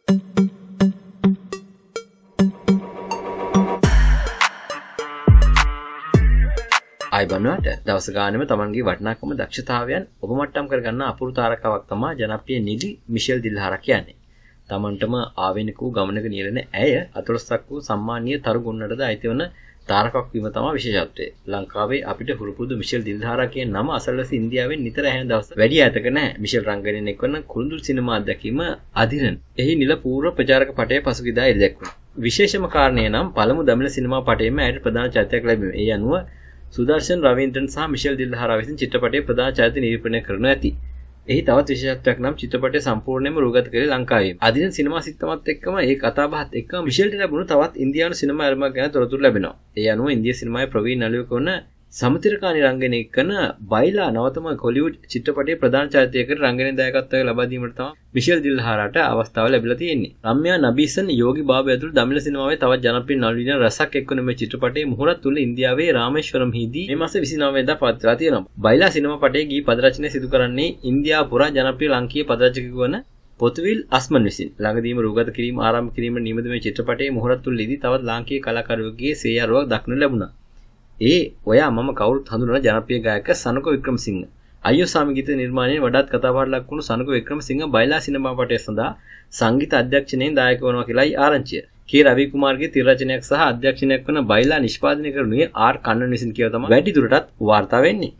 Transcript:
ආයුබෝවන් දවස ගානෙම තමන්ගේ වටිනාකම දක්ෂතාවයන් ඔපමට්ටම් කරගන්න අපූර්ව තාරකාවක් තමා ජනප්‍රිය නිලි මිෂෙල් දිල්හාරා කියන්නේ. තමන්ටම ආවේනික වූ ගමනක නියැලෙන ඇය අතොළොස්සක් වූ සම්මානීය තරු ගුණවලටද අයිති වන තාරකක් වීම තමා විශේෂත්වය. ලංකාවේ අපිට හුරු පුරුදු මිෂෙල් දිල්හාරා කියන නම අසල්වැසි ඉන්දියාවෙන් නිතර ඇහෙන දවස් වැඩි ඈතක නැහැ. මිෂෙල් රංගනයෙන් එක්වන කුරුඳුල් සිනමා අත්දැකීම අධිරණ. එහි නිල පූර්ව ප්‍රචාරක පටය පසුගියදා එළි දැක්වුණා. විශේෂම කාරණය නම් පළමු දමිළ සිනමා පටයෙන්ම ඇයට ප්‍රධාන චරිතයක් ලැබීම. ඒ අනුව සුදර්ශන් රවීන්ද්‍රන් සහ මිෂෙල් දිල්හාරා විසින් චිත්‍රපටයේ ප්‍රධාන චරිත නිරූපණය කරනු ඇති. එහි තවත් විශේෂත්වයක් නම් චිත්‍රපටය සම්පූර්ණයෙන්ම රූගත කළේ ලංකාවේ. අදින සිනමා සිත්තමත් එක්කම ඒ කතාබහත් එක්කම මිෂෙල්ට ලැබුණු තවත් ඉන්දියානු සිනමා ඇරයුමක් ගැන තොරතුරු ලැබෙනවා. ඒ අනුව ඉන්දිය සිනමාවේ ප්‍රවීණ නළුවෙකු වන සමුතිරකානි රංගනය කරන බයිලා නවතම හොලිවුඩ් චිත්‍රපටයේ ප්‍රධාන චරිතයකට රංගනයේ දායකත්වය ලබා දීමට තමයි මිෂෙල් දිල්හාරාට අවස්ථාව ලැබිලා තියෙන්නේ. රම්‍යා නබීසන් යෝගි බාබු ඇතුළු දමිළ සිනමාවේ තවත් ජනප්‍රිය නළුවියන් රැසක් එක්වන මේ චිත්‍රපටයේ මුහුණත් තුළ ඉන්දියාවේ රාමේශ්වරම්හිදී මේ මාස 29 වෙනිදා පවත්වලා තියෙනවා. බයිලා සිනමා පටයේ ගී පද රචනය සිදු කරන්නේ ඉන්දියාව පුරා ජනප්‍රිය ලාංකීය පද රචකයෙකු වන පොතුවිල් අස්මන් විසින්. ළඟදීම රූගත කිරීම ආරම්භ කිරීම නියමිත මේ චිත්‍රපටයේ මුහුණත් තුළදී තවත් ලාංකීය කලාකරුවෙකුගේ සේයාරුවක් දක්නට ලැබුණා. ඒ ඔයා මම කවුරුත් හඳුනන ජනප්‍රිය ගායක සනුක වික්‍රමසිංහ. අයියෝ සාමි ගීත නිර්මාණයෙන් වඩාත් කතාබහට ලක් වුණු සනුක වික්‍රමසිංහ බයිලා සිනමා පටය සඳහා සංගීත අධ්‍යක්ෂණයෙන් දායක වනවා කියලායි ආරංචිය. කේ රවි කුමාර්ගේ තිර රචනයක් සහ අධ්‍යක්ෂණයක් වන බයිලා නිෂ්පාදනය කරනුයේ ආර් කන්නන් විසින් කියලා තමයි වැඩි දුරටත් වාර්තා වෙන්නේ.